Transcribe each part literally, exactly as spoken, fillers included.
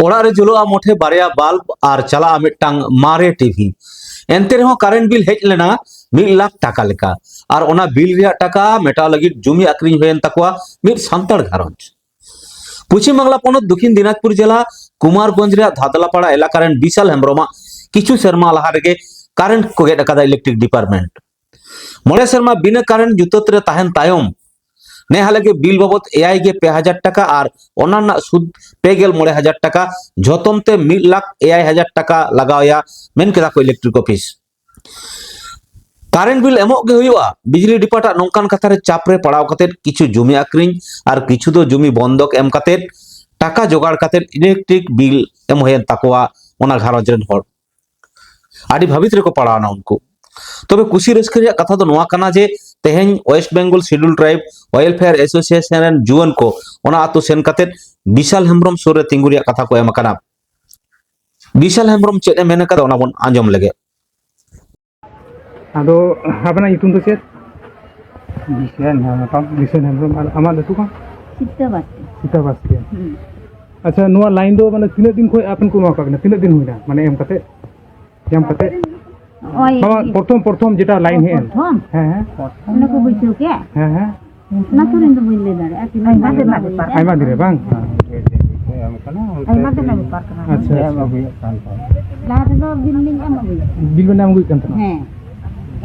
ᱚᱲᱟᱜ ᱨᱮ ᱡᱩᱞᱩᱜᱼᱟ ᱢᱚᱴᱷᱮ ᱵᱟᱨᱭᱟ ᱵᱟᱞᱵ ᱟᱨ ᱪᱟᱞᱟᱜᱼᱟ ᱢᱤᱫᱴᱟᱝ ᱢᱟᱨᱮ ᱴᱤᱵᱷᱤ᱾ ᱮᱱᱛᱮ ᱨᱮᱦᱚᱸ ᱠᱟᱨᱮᱱᱴ ᱵᱤᱞ ᱦᱮᱡ ᱞᱮᱱᱟ ᱢᱤᱫ ᱞᱟᱠᱷ ᱴᱟᱠᱟ ᱞᱮᱠᱟ᱾ ᱟᱨ ᱚᱱᱟ ᱵᱤᱞ ᱨᱮᱭᱟᱜ ᱴᱟᱠᱟ ᱢᱮᱴᱟᱣ ᱞᱟᱹᱜᱤᱫ ᱡᱩᱢᱤ ᱟᱠᱷᱨᱤᱧ ᱦᱩᱭᱮᱱ ᱛᱟᱠᱚᱣᱟ ᱢᱤᱫ ᱥᱟᱱᱛᱟᱲ ᱜᱷᱟᱨᱚᱸᱡᱽ᱾ ᱯᱚᱪᱷᱤᱢ ᱵᱟᱝᱞᱟ ᱯᱚᱱᱚᱛ ᱫᱚᱠᱷᱤᱱ ᱫᱤᱱᱟᱡᱽᱯᱩᱨ ᱡᱮᱞᱟ ᱠᱩᱢᱟᱨᱜᱚᱸᱡᱽ ᱨᱮᱭᱟᱜ ᱫᱷᱟᱫᱞᱟᱯᱟᱲᱟ ᱮᱞᱟᱠᱟ ᱨᱮᱱ ᱵᱤᱥᱟᱞ ᱦᱮᱢᱵᱨᱚᱢᱟᱜ ᱠᱤᱪᱷᱩ ᱥᱮᱨᱢᱟ ᱞᱟᱦᱟ ᱨᱮᱜᱮ ᱠᱟᱨᱮᱱᱴ ᱠᱚ ᱜᱮᱫ ᱟᱠᱟᱫᱟ ᱤᱞᱮᱠᱴᱨᱤᱠ ᱰᱤᱯᱟᱨᱴᱢᱮᱱᱴ᱾ ᱢᱚᱬᱮ ᱥᱮᱨᱢᱟ ᱵᱤᱱᱟᱹ ᱠᱟᱨᱮᱱᱴ ᱧᱩᱛᱟᱹᱛ ᱨᱮ ᱛᱟᱦᱮᱱ ᱛᱟᱭᱚᱢ ᱱᱮ ᱦᱟᱞᱮ ᱜᱮ ᱵᱤᱞ ᱵᱟᱵᱚᱫ ᱮᱭᱟᱭ ᱜᱮ ᱯᱮ ᱦᱟᱡᱟᱨ ᱴᱟᱠᱟ ᱟᱨ ᱚᱱᱟ ᱨᱮᱱᱟᱜ ᱥᱩᱫ ᱯᱮ ᱜᱮᱞ ᱢᱚᱬᱮ ᱦᱟᱡᱟᱨ ᱴᱟᱠᱟ, ᱡᱷᱚᱛᱚᱢ ᱛᱮ ᱢᱤᱫ ᱞᱟᱠᱷ ᱮᱭᱟᱭ ᱦᱟᱡᱟᱨ ᱴᱟᱠᱟ ᱞᱟᱜᱟᱣ ᱮᱭᱟ ᱢᱮᱱ ᱠᱮᱫᱟ ᱠᱚ ᱤᱞᱮᱠᱴᱨᱤᱠ ᱚᱯᱷᱤᱥ᱾ ᱠᱟᱨᱮᱱᱴ ᱵᱤᱞ ᱮᱢᱚᱜ ᱜᱮ ᱦᱩᱭᱩᱜᱼᱟ᱾ ᱵᱤᱡᱽᱞᱤ ᱰᱤᱯᱟᱨᱴ ᱟᱜ ᱱᱚᱝᱠᱟᱱ ᱠᱟᱛᱷᱟ ᱨᱮ ᱪᱟᱯ ᱨᱮ ᱯᱟᱲᱟᱣ ᱠᱟᱛᱮ ᱠᱤᱪᱷᱩ ᱡᱩᱢᱤ ᱟᱠᱷᱨᱤᱧ ᱟᱨ ᱠᱤᱪᱷᱩ ᱫᱚ ᱡᱩᱢᱤ ᱵᱚᱱᱫᱚᱠ ᱮᱢ ᱠᱟᱛᱮ ᱴᱟᱠᱟ ᱡᱚᱜᱟᱲ ᱠᱟᱛᱮ ᱤᱞᱮᱠᱴᱨᱤᱠ ᱵᱤᱞ ᱮᱢ ᱦᱩᱭᱮᱱ ᱛᱟᱠᱚᱣᱟ ᱚᱱᱟ ᱜᱷᱟᱨᱚᱸᱡᱽ ᱨᱮᱱ ᱦᱚᱲ᱾ ᱟᱹᱰᱤ ᱵᱷᱟᱹᱵᱤᱛ ᱨᱮᱠᱚ ᱯᱟᱲᱟᱣᱱᱟ ᱩᱱᱠᱩ᱾ ᱛᱚᱵᱮ ᱠᱩᱥᱤ ᱨᱟᱹᱥᱠᱟᱹ ᱨᱮᱭᱟᱜ ᱠᱟᱛᱷᱟ ᱫᱚ ᱱᱚᱣᱟ ᱠᱟᱱᱟ ᱡᱮ ᱛᱮᱦᱮᱧ West Bengal schedule tribe welfare association ᱨᱮᱱ ᱡᱩᱣᱟᱹᱱ ᱠᱚ ᱚᱱᱟ ᱟᱹᱛᱩ ᱥᱮᱱ ᱠᱟᱛᱮ ᱵᱤᱥᱟᱞ ᱦᱮᱢᱵᱨᱚᱢ ᱥᱩᱨ ᱨᱮ ᱛᱤᱸᱜᱩ ᱨᱮᱭᱟᱜ ᱠᱟᱛᱷᱟ ᱠᱚ ᱮᱢ ᱟᱠᱟᱱᱟ᱾ ᱵᱤᱥᱟᱞ ᱦᱮᱢᱵᱨᱚᱢ ᱪᱮᱫ ᱮ ᱢᱮᱱ ᱟᱠᱟᱫᱟ ᱚᱱᱟ ᱵᱚᱱ ᱟᱸᱡᱚᱢ ᱞᱮᱜᱮ᱾ ᱟᱫᱚ ᱟᱵᱮᱱᱟᱜ ᱧᱩᱛᱩᱢ ᱫᱚ ᱪᱮᱫ? ᱵᱤᱥᱮᱱ ᱦᱮᱢᱵᱨᱚᱢ᱾ ᱵᱤᱥᱮᱱ ᱦᱮᱢᱵᱨᱚᱢ, ᱟᱨ ᱟᱢᱟᱜ ᱧᱩᱛᱩᱢ? ᱥᱤᱛᱟᱹ ᱵᱟᱥᱠᱮ᱾ ᱥᱤᱛᱟᱹ ᱵᱟᱥᱠᱮ᱾ ᱦᱩᱸ᱾ ᱟᱪᱪᱷᱟ, ᱱᱚᱣᱟ ᱞᱟᱭᱤᱱ ᱫᱚ ᱢᱟᱱᱮ ᱛᱤᱱᱟᱹᱜ ᱫᱤᱱ ᱠᱷᱚᱱ ᱟᱯᱮ ᱠᱚ ᱮᱢᱟ ᱠᱟᱜ ᱵᱮᱱᱟ? ᱛᱤᱱᱟᱹᱜ ᱫᱤᱱ ᱦᱩᱭᱱᱟ ᱢᱟᱱᱮ ᱮᱢ ᱠᱟᱛᱮ? ᱧᱟᱢ ᱠᱟᱛᱮ? ᱱᱚᱜᱼᱚᱭ ᱵᱟᱵᱟ, ᱯᱨᱚᱛᱷᱚᱢ, ᱯᱨᱚᱛᱷᱚᱢ ᱡᱮᱴᱟ ᱞᱟᱭᱤᱱ ᱦᱮᱡ ᱮᱱ᱾ ᱯᱨᱚᱛᱷᱚᱢ? ᱦᱮᱸ, ᱦᱮᱸ᱾ ᱚᱱᱟ ᱠᱚ ᱵᱟᱹᱭᱥᱟᱹᱣ ᱠᱮᱫ? ᱦᱮᱸ, ᱦᱮᱸ᱾ ᱚᱱᱟ ᱠᱚᱨᱮ ᱫᱚ ᱵᱟᱹᱧ ᱞᱟᱹᱭ ᱫᱟᱲᱮᱭᱟᱜᱼᱟ, ᱛᱤᱱᱟᱹᱜ ᱟᱭᱢᱟ ᱫᱤᱱ ᱨᱮᱱᱟᱜ ᱵᱮᱯᱟᱨ᱾ ᱟᱭᱢᱟ ᱫᱤᱱ ᱨᱮ ᱵᱟᱝ? ᱟᱭᱢᱟ ᱫᱤᱱ ᱨᱮᱱᱟᱜ ᱵᱮᱯᱟᱨ ᱠᱟᱱᱟ᱾ ᱟᱪᱪᱷᱟ, ᱟᱪᱪᱷᱟ᱾ ᱞᱟᱦᱟ ᱛᱮᱫᱚ ᱵᱤᱞ ᱞᱤᱧ ᱮᱢ ᱟᱹᱜᱩᱭᱮᱫ ᱛᱟᱦᱮᱸᱫ᱾ ᱵᱤᱞ ᱵᱮᱱ ᱮᱢ ᱟᱹᱜᱩᱭᱮᱫ ᱠᱟᱱ ᱛᱟᱦᱮᱱᱟ? ᱦᱮᱸ᱾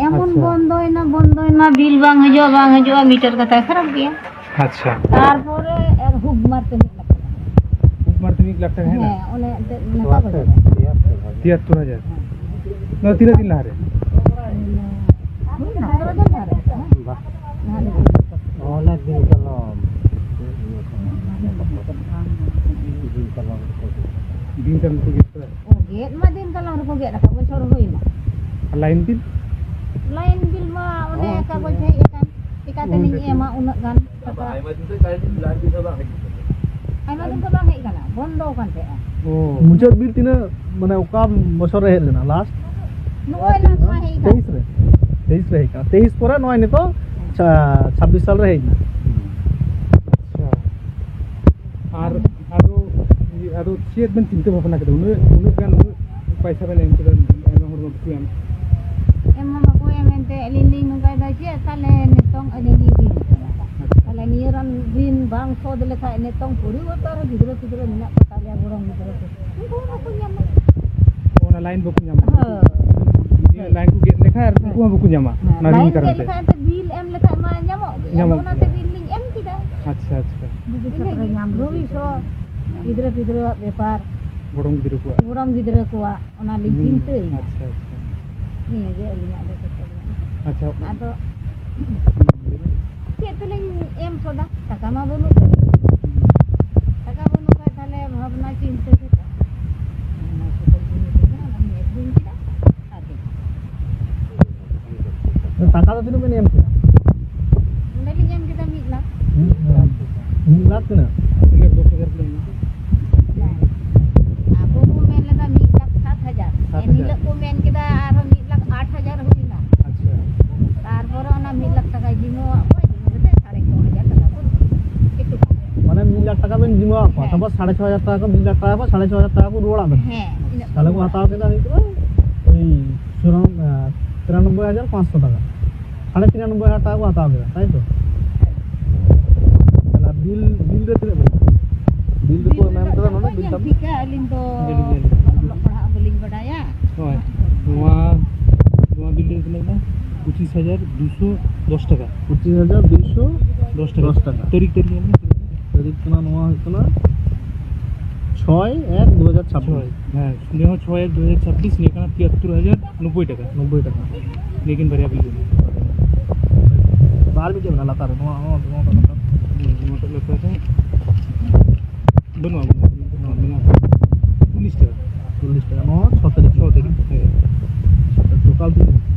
ᱮᱢᱚᱱ ᱟᱪᱪᱷᱟ᱾ ᱵᱚᱱᱫᱚᱭᱮᱱᱟ, ᱵᱚᱱᱫᱚᱭᱮᱱᱟ, ᱵᱤᱞ ᱵᱟᱝ ᱦᱤᱡᱩᱜᱼᱟ, ᱵᱟᱝ ᱦᱤᱡᱩᱜᱼᱟ, ᱢᱤᱴᱟᱨ ᱠᱟᱛᱷᱟᱭ ᱠᱷᱟᱨᱟᱯ ᱜᱮᱭᱟ᱾ ᱟᱪᱪᱷᱟ᱾ ᱛᱟᱨᱯᱚᱨᱮ ᱮᱨ ᱦᱩᱠ ᱢᱟᱨᱛᱮ ᱢᱤᱫ ᱞᱟᱠᱷ ᱴᱟᱠᱟ᱾ ᱦᱩᱠ ᱢᱟᱨᱛᱮ ᱢᱤᱫ ᱞᱟᱠᱷ ᱴᱟᱠᱟ ᱦᱮᱡ ᱮᱱᱟ? ᱦᱮᱸ, ᱚᱱᱮ ᱮᱱᱛᱮᱫ ᱱᱚᱝᱠᱟ ᱠᱚ ᱡᱚᱢᱟ᱾ ᱛᱤᱭᱟᱛᱛᱚᱨ ᱦᱟᱡᱟᱨ᱾ ᱦᱮᱸ᱾ ᱱᱚᱣᱟ ᱛᱤᱱᱟᱹᱜ ᱫᱤᱱ ᱞᱟᱦᱟᱨᱮ? ᱦᱩᱭᱱᱟ ᱯᱚᱱᱨᱚ ᱫᱤᱱ ᱞᱟᱦᱟᱨᱮ᱾ ᱵᱟ᱾ ᱱᱟᱦᱟᱜ ᱫᱚ ᱚᱱᱮ ᱫᱤᱱ ᱠᱟᱞᱚᱢ᱾ ᱫᱤᱱ ᱠᱟᱞᱚᱢ᱾ ᱫᱤᱱ ᱠᱟᱞᱚᱢ ᱠᱚ ᱜᱮᱫ ᱠᱟᱫᱟ? ᱚ, ᱜᱮᱫ ᱢᱟ ᱫᱤᱱ ᱠᱟᱞᱚᱢ ᱨᱮᱠᱚ ᱜᱮᱫ ᱟᱠᱟᱫ, ᱵᱚᱪᱷᱚᱨ ᱦᱩᱭᱱᱟ᱾ ᱟᱨ ᱞᱟᱭᱤᱱ ᱵᱤᱞ? ᱞᱟᱭᱤᱱ ᱵᱤᱞ ᱢᱟ ᱚᱱᱮ ᱚ, ᱠᱟᱜᱚᱡᱽ ᱦᱮᱡ ᱟᱠᱟᱱ, ᱪᱤᱠᱟᱹᱛᱮᱞᱤᱧ ᱚᱱᱟ ᱮᱢᱟ ᱩᱱᱟᱹᱜ ᱜᱟᱱ ᱴᱟᱠᱟ? ᱟᱭᱢᱟ ᱫᱤᱱ ᱠᱷᱚᱱ ᱠᱟᱨᱮᱱᱴ ᱵᱤᱞ ᱞᱟᱭᱤᱱ ᱵᱤᱞ ᱦᱚᱸ ᱵᱟᱝ ᱦᱤᱡᱩᱜ ᱠᱟᱱᱟ᱾ ᱟᱭᱢᱟ ᱫᱤᱱ ᱠᱷᱚᱱ ᱵᱟᱝ ᱦᱮᱡ ᱟᱠᱟᱱᱟ, ᱵᱚᱱᱫᱚ ᱟᱠᱟᱱ ᱛᱟᱦᱮᱸᱜᱼᱟ᱾ ᱚ᱾ ᱢᱩᱪᱟᱹᱫ ᱵᱤᱞ ᱛᱤᱱᱟᱹᱜ, ᱢᱟᱱᱮ, ᱚᱠᱟ ᱵᱚᱪᱷᱚᱨ ᱨᱮ ᱦᱮᱡ ᱞᱮᱱᱟ ᱞᱟᱥᱴ? ᱱᱚᱜᱼᱚᱭ ᱱᱟᱜ ᱱᱚᱣᱟ ᱦᱮᱡ ᱟᱠᱟᱱ᱾ ᱛᱮᱭᱤᱥ ᱨᱮ? ᱛᱮᱭᱤᱥ ᱨᱮ ᱦᱮᱡ ᱟᱠᱟᱱᱟ᱾ ᱛᱮᱭᱤᱥ ᱯᱚᱨᱮ ᱱᱚᱜᱼᱚᱭ ᱱᱤᱛᱚᱜ ᱪᱷᱟ-, ᱪᱷᱟᱵᱵᱤᱥ ᱥᱟᱞ ᱨᱮ ᱦᱮᱡ ᱮᱱᱟ᱾ ᱟᱪᱪᱷᱟ᱾ ᱟᱨ ᱟᱫᱚ ᱤᱭᱟᱹ, ᱟᱫᱚ ᱪᱮᱫ ᱵᱮᱱ ᱪᱤᱱᱛᱟᱹ ᱵᱷᱟᱵᱽᱱᱟ ᱠᱮᱫᱟ? ᱩᱱᱟᱹᱜ, ᱩᱱᱟᱹᱜ ᱜᱟᱱ, ᱩᱱᱟᱹᱜ ᱯᱚᱭᱥᱟ ᱵᱮᱱ ᱮᱢ ᱠᱮᱫᱟ, ᱟᱭᱢᱟ ᱦᱚᱲ ᱢᱟ ᱵᱟᱠᱚ ᱮᱢ᱾ ᱮᱢ ᱢᱟ ᱵᱟᱠᱚ ᱮᱢ, ᱮᱱᱛᱮ ᱟᱹᱞᱤᱧ ᱞᱤᱧ ᱱᱚᱝᱠᱟᱭᱮᱫᱟ, ᱪᱮᱫ ᱛᱟᱦᱞᱮ ᱱᱤᱛᱚᱝ ᱟᱹᱞᱤᱧ ᱞᱤᱧ ᱨᱤᱱ ᱠᱟᱱᱟ᱾ ᱛᱟᱦᱞᱮ ᱱᱤᱭᱟᱹ ᱨᱟᱱ ᱨᱤᱱ ᱵᱟᱝ ᱥᱳᱫᱷ ᱞᱮᱠᱷᱟᱡ ᱱᱤᱛᱚᱝ ᱯᱚᱨᱤᱵᱚᱨᱛᱚᱱ ᱨᱮ ᱜᱤᱫᱽᱨᱟᱹ ᱯᱤᱫᱽᱨᱟᱹ ᱢᱮᱱᱟᱜ ᱠᱚ ᱛᱟᱞᱮᱭᱟ, ᱜᱚᱲᱚᱢ ᱜᱤᱫᱽᱨᱟᱹ ᱠᱚ, ᱩᱱᱠᱩ ᱦᱚᱸ ᱵᱟᱠᱚ ᱧᱟᱢᱟ᱾ ᱚᱱᱟ ᱞᱟᱭᱤᱱ ᱵᱟᱠᱚ ᱧᱟᱢᱟ᱾ ᱦᱳᱭ᱾ ᱡᱩᱫᱤ ᱞᱟᱭᱤᱱ ᱠᱚ ᱜᱮᱫ ᱞᱮᱠᱷᱟᱱ ᱟᱨ ᱩᱱᱠᱩ ᱦᱚᱸ ᱵᱟᱠᱚ ᱧᱟᱢᱟ᱾ ᱦᱮᱸ, ᱚᱱᱟ ᱨᱤᱱ ᱞᱟᱭᱤᱱ ᱠᱟᱨᱚᱱ ᱜᱮᱫ ᱛᱮ᱾ ᱞᱮᱠᱷᱟᱱ ᱮᱱᱛᱮ ᱵᱤᱞ ᱮᱢ ᱞᱮᱠᱷᱟᱡ ᱢᱟ ᱧᱟᱢᱚᱜ ᱜᱮ᱾ ᱧᱟᱢᱚᱜ ᱟᱫᱚ ᱚᱱᱟᱛᱮ ᱜᱮᱭᱟ᱾ ᱵᱤᱞ ᱞᱤᱧ ᱮᱢ ᱠᱮᱫᱟ᱾ ᱟᱪᱪᱷᱟ, ᱟᱪᱪᱷᱟ᱾ ᱵᱷᱚᱵᱤᱥᱥᱚᱛ ᱨᱮ ᱧᱟᱢ ᱵᱷᱚᱵᱤᱥᱥᱚᱛ᱾ ᱜᱤᱫᱽᱨᱟᱹ ᱯᱤᱫᱽᱨᱟᱹᱣᱟᱜ ᱵᱮᱯᱟᱨ᱾ ᱜᱚᱲᱚᱢ ᱜᱤᱫᱽᱨᱟᱹ ᱠᱚᱣᱟᱜ᱾ ᱜᱚᱲᱚᱢ ᱜᱤᱫᱽᱨᱟᱹ ᱠᱚᱣᱟᱜ, ᱚᱱᱟ ᱞᱤᱧ ᱦᱩᱸ, ᱪᱤᱱᱛᱟᱹᱭᱮᱫᱟ᱾ ᱟᱪᱪᱷᱟ, ᱟᱪᱪᱷᱟ᱾ ᱱᱤᱭᱟᱹ ᱜᱮ ᱟᱹᱞᱤᱧᱟᱜ ᱫᱚ ᱠᱟᱛᱷᱟ ᱫᱚ᱾ ᱟᱪᱪᱷᱟ᱾ ᱟᱫᱚ ᱪᱮᱫ ᱛᱮᱞᱤᱧ ᱮᱢ ᱥᱚᱫᱟ? ᱴᱟᱠᱟ ᱢᱟ ᱵᱟᱹᱱᱩᱜ ᱛᱟᱹᱞᱤᱧ᱾ ᱴᱟᱠᱟ ᱵᱟᱹᱱᱩᱜ ᱠᱷᱟᱡ ᱛᱟᱦᱞᱮ ᱵᱷᱟᱵᱽᱱᱟ ᱪᱤᱱᱛᱟᱹ ᱠᱟᱛᱮ ᱚᱱᱟ ᱥᱩᱯᱟᱹᱨᱤ ᱡᱤᱱᱤᱥ ᱠᱟᱱᱟ, ᱚᱱᱟ ᱞᱤᱧ ᱟᱹᱠᱷᱨᱤᱧ ᱠᱮᱫᱟ᱾ ᱟᱨ ᱪᱮᱫ? ᱴᱟᱠᱟ ᱫᱚ ᱛᱤᱱᱟᱹᱜ ᱵᱮᱱ ᱮᱢ ᱠᱮᱫᱟ? ᱚᱸᱰᱮ ᱞᱤᱧ ᱮᱢ ᱠᱮᱫᱟ ᱢᱤᱫ ᱞᱟᱠᱷ᱾ ᱢᱤᱫ ᱞᱟᱠᱷ᱾ ᱢᱤᱫ ᱞᱟᱠᱷ ᱛᱤᱱᱟᱹᱜ? ᱫᱚᱥ ᱦᱟᱡᱟᱨ ᱠᱚ ᱮᱢ ᱠᱮᱫᱟ᱾ ᱵᱟᱝ᱾ ᱟᱠᱚ ᱠᱚ ᱢᱮᱱ ᱞᱮᱫᱟ ᱢᱤᱫ ᱞᱟᱠᱷ ᱥᱟᱛ ᱦᱟᱡᱟᱨ᱾ ᱥᱟᱛ ᱦᱟᱡᱟᱨ᱾ ᱮᱱ ᱦᱤᱞᱳᱜ ᱠᱚ ᱢᱮᱱ ᱠᱮᱫᱟ ᱟᱨᱦᱚᱸ ᱢᱤᱫ ᱞᱟᱠᱷ ᱟᱴ ᱦᱟᱡᱟᱨ ᱦᱩᱭᱱᱟ᱾ ᱟᱪᱪᱷᱟ᱾ ᱛᱟᱨᱯᱚᱨᱮ ᱚᱱᱟ ᱢᱤᱫ ᱞᱟᱠᱷ ᱴᱟᱠᱟᱭ ᱡᱤᱢᱟᱹᱣᱟᱜ ᱠᱚᱣᱟ, ᱡᱤᱢᱟᱹ ᱠᱟᱛᱮ ᱥᱟᱲᱮ ᱪᱷᱚ ᱦᱟᱡᱟᱨ ᱴᱟᱠᱟ ᱠᱚ ᱮᱠᱴᱩ ᱠᱚᱢ᱾ ᱢᱟᱱᱮ ᱢᱤᱫ ᱞᱟᱠᱷ ᱴᱟᱠᱟ ᱵᱮᱱ ᱡᱤᱢᱟᱹᱣᱟᱜ ᱠᱚᱣᱟ, ᱦᱮᱸ᱾ ᱛᱟᱨᱯᱚᱨ ᱥᱟᱲᱮ ᱪᱷᱚ ᱦᱟᱡᱟᱨ ᱴᱟᱠᱟ ᱠᱚ, ᱢᱤᱫ ᱞᱟᱠᱷ ᱴᱟᱠᱟ ᱠᱚ, ᱥᱟᱲᱮ ᱪᱷᱚ ᱦᱟᱡᱟᱨ ᱴᱟᱠᱟ ᱠᱚ ᱨᱩᱣᱟᱹᱲᱟᱜ ᱵᱮᱱᱟ᱾ ᱦᱮᱸ, ᱤᱱᱟᱹᱜ ᱛᱟᱦᱞᱮ ᱠᱚ ᱠᱚᱢ᱾ ᱦᱟᱛᱟᱣ ᱠᱮᱫᱟ ᱦᱩᱭᱩᱜ ᱠᱟᱱᱟ ᱳᱭ ᱥᱩᱨᱟᱢ, ᱟᱸ, ᱛᱤᱨᱟᱱᱚᱵᱵᱳᱭ ᱦᱟᱡᱟᱨ ᱯᱟᱸᱪᱥᱚ ᱴᱟᱠᱟ᱾ ᱥᱟᱲᱮ ᱛᱤᱨᱟᱱᱚᱵᱵᱳᱭ ᱦᱟᱡᱟᱨ ᱴᱟᱠᱟ ᱠᱚ ᱦᱟᱛᱟᱣ ᱠᱮᱫᱟ, ᱛᱟᱭ ᱛᱚ? ᱛᱟᱦᱞᱮ ᱵᱤᱞ, ᱵᱤᱞ ᱨᱮ ᱛᱤᱱᱟᱹᱜ ᱢᱮᱱᱟᱜᱼᱟ? ᱵᱤᱞ ᱨᱮᱠᱚ ᱵᱤᱞ ᱮᱢ ᱨᱮᱫᱚ ᱠᱟᱫᱟ ᱱᱚᱰᱮ ᱵᱟᱠᱚ ᱵᱤᱞ ᱧᱟᱢ ᱛᱟᱢ? ᱴᱷᱤᱠᱟ, ᱟᱹᱞᱤᱧ ᱫᱚ ᱵᱤᱞ ᱧᱮᱞ ᱠᱟᱫᱟ᱾ ᱚᱞᱚᱜ ᱯᱟᱲᱦᱟᱜ ᱵᱟᱹᱞᱤᱧ ᱵᱟᱰᱟᱭᱟ᱾ ᱦᱳᱭ, ᱱᱚᱣᱟ, ᱱᱚᱣᱟ ᱵᱤᱞ ᱨᱮ ᱛᱤᱱᱟᱹᱜ ᱢᱮᱱᱟᱜᱼᱟ? ᱯᱚᱸᱪᱤᱥ ᱦᱟᱡᱟᱨ ᱫᱩᱥᱚ ᱫᱚᱥ ᱴᱟᱠᱟ᱾ ᱯᱚᱸᱪᱤᱥ ᱦᱟᱡᱟᱨ ᱫᱩᱥᱚ ᱫᱚᱥ ᱴᱟᱠᱟ᱾ ᱫᱚᱥ ᱴᱟᱠᱟ᱾ ᱛᱟᱹᱨᱤᱠᱷ, ᱛᱟᱹᱨᱤᱠᱷ ᱧᱮᱞ ᱢᱮ᱾ ᱛᱟᱹᱨᱤᱠᱷ ᱠᱟᱱᱟ, ᱱᱚᱣᱟ ᱦᱩᱭᱩᱜ ᱠᱟᱱᱟ ᱪᱷᱚᱭ ᱮᱠ ᱫᱩ ᱦᱟᱡᱟᱨ ᱪᱷᱟᱵᱵᱤᱥ᱾ ᱪᱷᱚᱭ, ᱦᱮᱸ, ᱱᱤᱭᱟᱹ ᱦᱚᱸ ᱪᱷᱚᱭ ᱮᱠ ᱫᱩ ᱦᱟᱡᱟᱨ ᱪᱷᱟᱵᱵᱤᱥ, ᱱᱤᱭᱟᱹ ᱠᱟᱱᱟ ᱛᱤᱭᱟᱛᱛᱩᱨ ᱦᱟᱡᱟᱨ ᱱᱚᱵᱵᱳᱭ ᱴᱟᱠᱟ᱾ ᱱᱚᱵᱵᱳᱭ ᱴᱟᱠᱟ᱾ ᱱᱤᱭᱟᱹ ᱠᱤᱱ ᱵᱟᱨᱭᱟ ᱵᱤᱞ ᱠᱟᱱᱟ᱾ ᱟᱨ ᱢᱤᱫᱴᱮᱡ ᱢᱮᱱᱟᱜᱼᱟ ᱞᱟᱛᱟᱨ ᱨᱮ, ᱱᱚᱣᱟ, ᱱᱚᱣᱟ, ᱱᱚᱣᱟ ᱫᱚ ᱞᱟᱛᱟᱨ᱾ ᱱᱚᱣᱟᱴᱟᱜ ᱞᱟᱛᱟᱨ ᱨᱮ᱾ ᱵᱟᱹᱱᱩᱜᱼᱟ, ᱵᱟᱹᱱᱩᱜᱼᱟ, ᱢᱮᱱᱟᱜᱼᱟ᱾ ᱪᱚᱞᱞᱤᱥ ᱴᱟᱠᱟ᱾ ᱪᱚᱞᱞᱤᱥ ᱴᱟᱠᱟ, ᱱᱚᱣᱟ ᱪᱷᱚ ᱛᱟᱹᱨᱤᱠᱷ᱾ ᱪᱷᱚ ᱛᱟᱹᱨᱤᱠᱷ, ᱦᱮᱸ᱾ ᱴᱳᱴᱟᱞ ᱛᱤᱱᱟᱹᱜ?